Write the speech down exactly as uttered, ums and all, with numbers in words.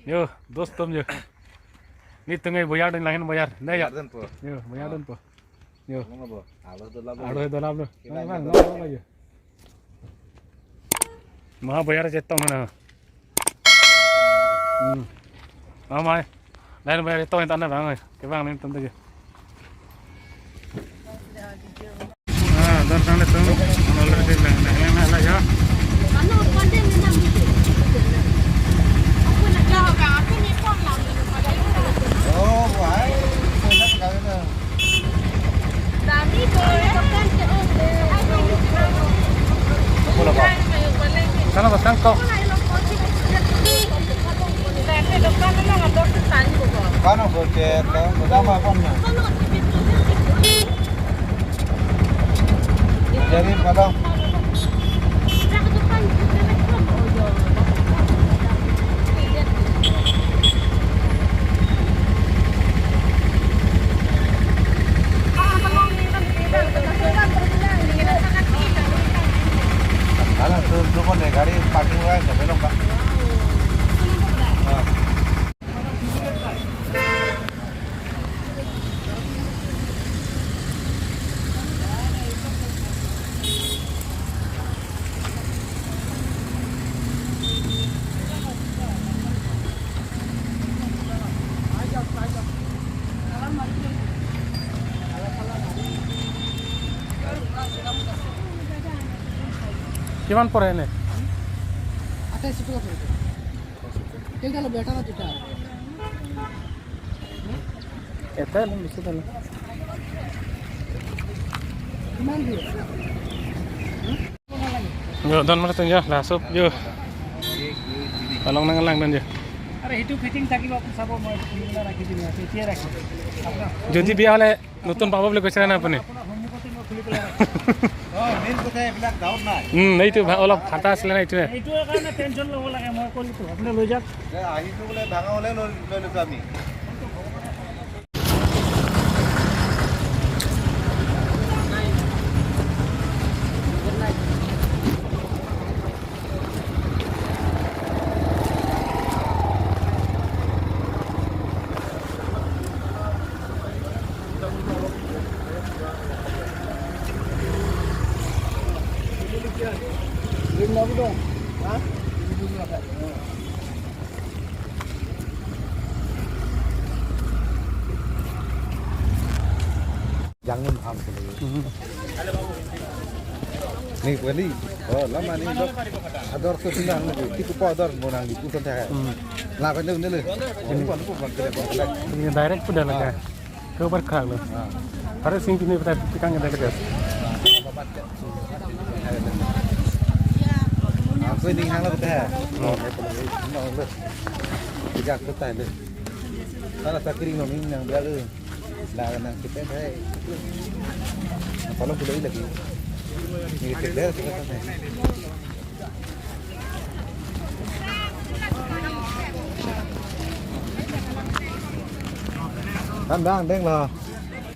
Yo, dostum yo. Nelitum ke boyar dun lahin boyar. Dei yo. Boyar dunpo. Yo, boyar dunpo. Yo. Ngomong apa? Alo dolap. Alo dolap lo. Kailang mang, dolap. Ngomong apa yo? Maha boyar chetong na. Hmm. Amai. Lahin boyar chetong tan abang. Kevang nelitum tadi. Ah, don sang nelitum. Already lang, lang, lang, lang, ya. Oh, why? Sana ba sang kok. Kano bote to, bote apa pon na? Jadi kalau Alah, tu, tu pon deh, gari parking lah, sampai lomba. Ah. কিমান পৰে এনে? আঠাইশ টকা পৰিব। কেইটা ল'ব? এটা না দুটা? এটা ল'ম, বেছি এটা ল'ম। কিমান দিয়ে? Yo, don mari tun yo, laso yo. Along nang lang don yo. আৰে, সেইটো ফিটিং থাকিব, আপুনি চাব, মই খুলি পেলাই ৰাখি দিম ইয়াতে, এতিয়াই ৰাখি দিম। আপোনাৰ যদি বিয়া হ'লে নতুন পাব বুলি কৈছিলে না আপুনি? আপোনাৰ সন্মুখতে মই খুলি পেলাই ৰাখিম। অ, মেইন কথা এইবিলাক গাঁৱত নাই। উম, এইটো ভা-, অলপ ফাটা আছিলে না এইটোৱে। এইটোৰ কাৰণে টেনচন ল'ব লাগে, মই ক'লোতো, আপুনি লৈ যাওক। এ, আহিছো বোলে, ডাঙৰ হ'লে লৈ, লৈ লৈছো আমি। Jangan ham kali. Hmm. Ni kali. Oh, lama ni dok. Ador tu tinggal ni. Tiku pa ador mo nang di pusat hai. Hmm. Lah kan dia ni le. Ini bukan bukan kali bukan kali. Ini direct sudah lah. Ah. Ke bar khak lo. Ah. Hari sing kini betai tikang ada lagi. Aku ini hang lo betai. Oh, ni pun ni. Tiga kota ni. Kalau tak kering lo ni yang berlalu. Lah, nang kita hai. Kalau boleh lagi. Ni kita hai. Kan dang deng lah.